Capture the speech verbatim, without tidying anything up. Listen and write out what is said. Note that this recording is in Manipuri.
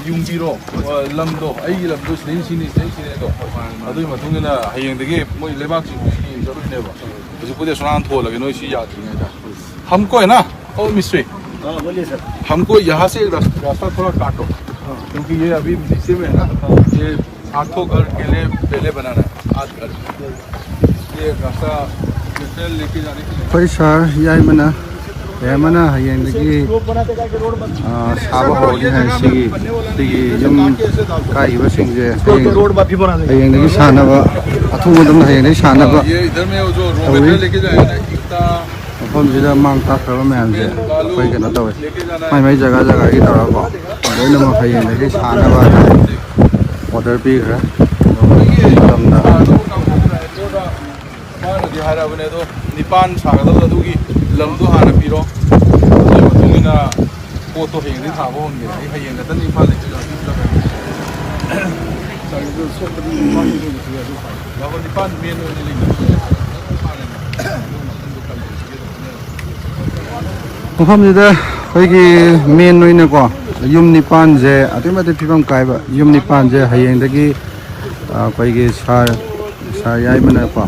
ꯌꯨꯡꯕꯤꯔꯣ, ꯑ, ꯂꯝꯗꯣ, ꯑꯩꯒꯤ ꯂꯝꯗꯣ ꯁꯤꯗꯩ ꯁꯤꯅꯤ, ꯁꯤꯗꯩ ꯁꯤꯅꯤ ꯑꯗꯣ꯫ ꯑꯗꯨꯒꯤ ꯃꯇꯨꯡ ꯏꯟꯅ ꯍꯌꯦꯡꯗꯒꯤ ꯃꯣꯏ ꯂꯩꯕꯥꯛꯁꯤꯡꯗꯨ ꯌꯦꯡ ꯆꯠꯂꯣꯏꯅꯦꯕ꯫ ꯍꯧꯖꯤꯛꯄꯨꯗꯤ ꯑꯁꯣꯝ ꯅꯥꯀꯟ ꯊꯣꯜꯂꯒꯦ, ꯅꯣꯏ ꯁꯤ ꯌꯥꯗ꯭ꯔꯤꯉꯩꯗ꯫ हमको है ना, ओ मिस्त्री, हाँ, बोलिए सर। हमको यहाँ से रास-, रास्ता थोड़ा काटो, क्योंकि ये अभी नीचे में है ना, ये आठों घर के लिए पहले बनाना है, आठ घर। ये रास्ता लेके जाने के लिए ꯑꯩꯈꯣꯏ ꯁꯥꯔ ꯌꯥꯏꯃꯅ, ꯌꯥꯏꯃꯅ ꯍꯌꯦꯡꯗꯒꯤ, ꯑꯥ, ꯁꯥꯕ ꯍꯧꯔꯅꯤ ꯍꯥꯏ꯫ ꯁꯤꯒꯤ, ꯁꯤꯒꯤ ꯌꯨꯝ ꯀꯥꯏꯈꯤꯕꯁꯤꯡꯁꯦ ꯍꯌꯦꯡ, ꯍꯌꯦꯡꯗꯒꯤ ꯁꯥꯅꯕ, ꯑꯊꯨꯕ ꯃꯇꯝꯗ ꯍꯌꯦꯡꯗꯒꯤ ꯁꯥꯅꯕ ꯇꯧꯏ꯫ ꯃꯐꯝꯁꯤꯗ ꯃꯥꯡ ꯇꯥꯛꯈ꯭ꯔꯕ ꯃꯌꯥꯝꯁꯦ ꯑꯩꯈꯣꯏ ꯀꯩꯅꯣ ꯇꯧꯋꯦ, ꯃꯥꯏ ꯃꯥꯏ ꯖꯒꯥ ꯖꯒꯥꯒꯤ ꯇꯧꯔꯒꯀꯣ, ꯂꯣꯏꯅꯃꯛ ꯍꯌꯦꯡꯗꯒꯤ ꯁꯥꯅꯕ ꯑꯣꯔꯗꯔ ꯄꯤꯈ꯭ꯔꯦ꯫ ꯃꯇꯝꯗ ꯃꯥꯅꯗꯤ ꯍꯥꯏꯔꯛꯑꯕꯅꯦ, ꯑꯗꯣ ꯅꯤꯄꯥꯟ ꯁꯥꯒꯗꯕꯗꯣ ꯑꯗꯨꯒꯤ ꯂꯝꯗꯣ ꯍꯥꯟꯅ ꯄꯤꯔꯣ, ꯑꯗꯨꯒꯤ ꯃꯇꯨꯡ ꯏꯟꯅ ꯄꯣꯠꯇꯣ ꯍꯌꯦꯡꯗꯒꯤ ꯊꯥꯕ ꯍꯧꯍꯟꯒꯦ꯫ ꯑꯩ ꯍꯌꯦꯡ ꯈꯛꯇꯅꯤ ꯏꯝꯐꯥꯜ ꯂꯩꯗꯣꯏꯁꯦ, ꯑꯗꯨ ꯆꯠꯂꯒꯦ꯫ ꯉꯥꯏꯈꯣ, ꯅꯤꯄꯥꯟ ꯃꯦꯟ ꯑꯣꯏꯅ ꯂꯩꯅꯕꯅꯦ꯫ ꯃꯐꯝꯁꯤꯗ ꯑꯩꯈꯣꯏꯒꯤ ꯃꯦꯟ ꯑꯣꯏꯅꯀꯣ, ꯌꯨꯝ ꯅꯤꯄꯥꯟꯁꯦ ꯑꯗꯨꯛꯀꯤ ꯃꯇꯤꯛ ꯐꯤꯕꯝ ꯀꯥꯏꯕ ꯌꯨꯝ ꯅꯤꯄꯥꯟꯁꯦ ꯍꯌꯦꯡꯗꯒꯤ, ꯑ, ꯑꯩꯈꯣꯏꯒꯤ ꯁꯥꯔ, ꯁꯥꯔ ꯌꯥꯏꯃꯅꯀꯣ,